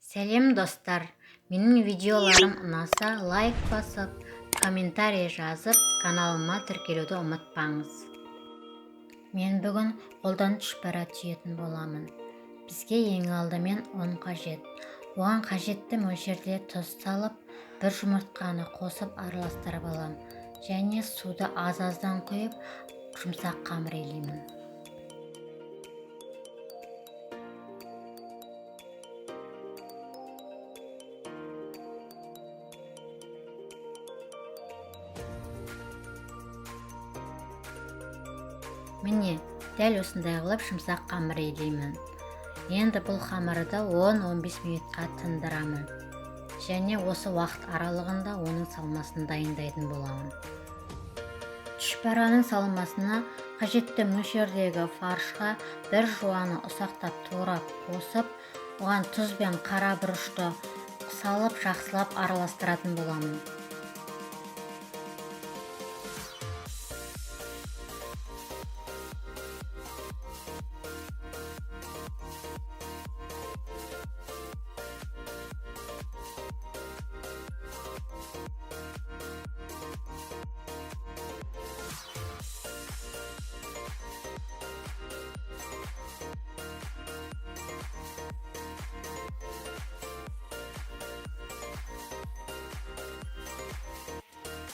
Сәлем, достар! Менің видеоларым ұнаса, лайк басып, комментарий жазып, каналыма тіркелуді ұмытпаңыз. Мен бүгін қолдан түшпәрә түйетін боламын. Бізге ең алдымен ұн қажет. Оған қажетті мөлшерде тұз салып, бір жұмыртқаны қосып араластырып алам. Және суды аз-аздан құйып, жұмсақ қамыр илеймін. Міне, дәл осындай қылып жұмсақ қамыр илеймін. Енді бұл қамырды 10-15 минутқа тындырамын. Және осы уақыт аралығында оның салмасын дайындайтын боламын. Түшпәраның салмасына қажетті мөлшердегі фаршқа бір жуаны ұсақтап турап қосып, оған тұз бен қара бұрышты салып жақсылап араластыратын боламын.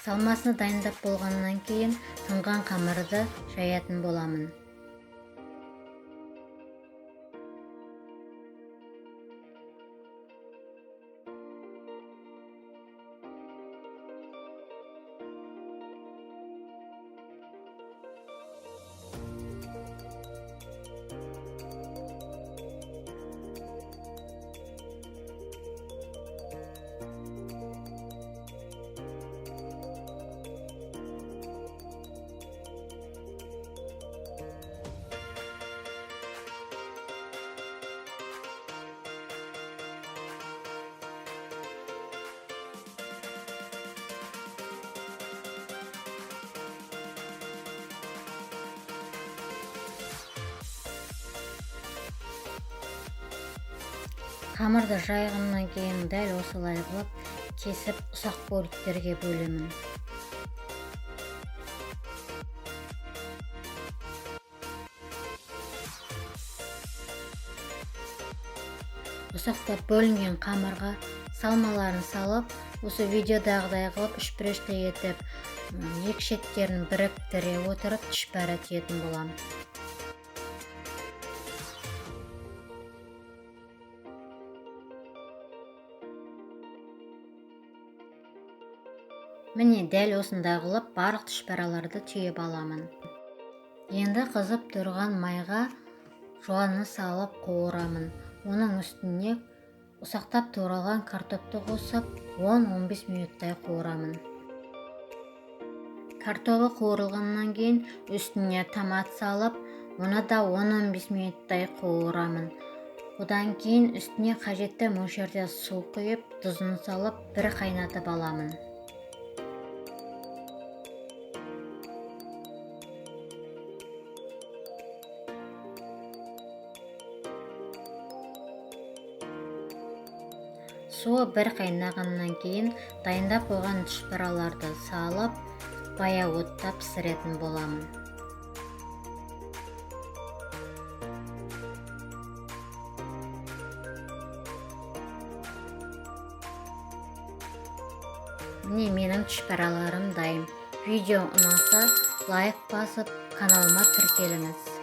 Салмасын дайындап болғаннан кейін тынған қамырды жаятын боламын. Қамырды жайғаннан кейін дәл осылай қылып кесіп ұсақ бөліктерге бөлемін. Ұсақтап бөлінген қамырға салмаларын салып, осы видеодағыдай қылып үшбұрышты етіп, екі шеттерін біріктіре отырып түшпәрә түйетін боламын. Міне, дәл осындай қылып барлық түшпәраларды түйіп аламын. Енді қызып тұрған майға жуаны салып қуырамын. Оның үстіне ұсақтап туралған картопты қосып 10-15 минуттай қуырамын. Картобы қуырылғаннан кейін үстіне томат салып, оны да 10-15 минуттай қуырамын. Одан кейін үстіне қажетті мөлшерде су құйып, тұзын салып бір қайнатып аламын. Суы бір қайнағаннан кейін дайындап қойған түшпәраларды салып, баяу отта пісіретін боламын. Міне, менің түшпәраларым дайын. Видео ұнаса, лайк басып, каналыма тіркеліңіз.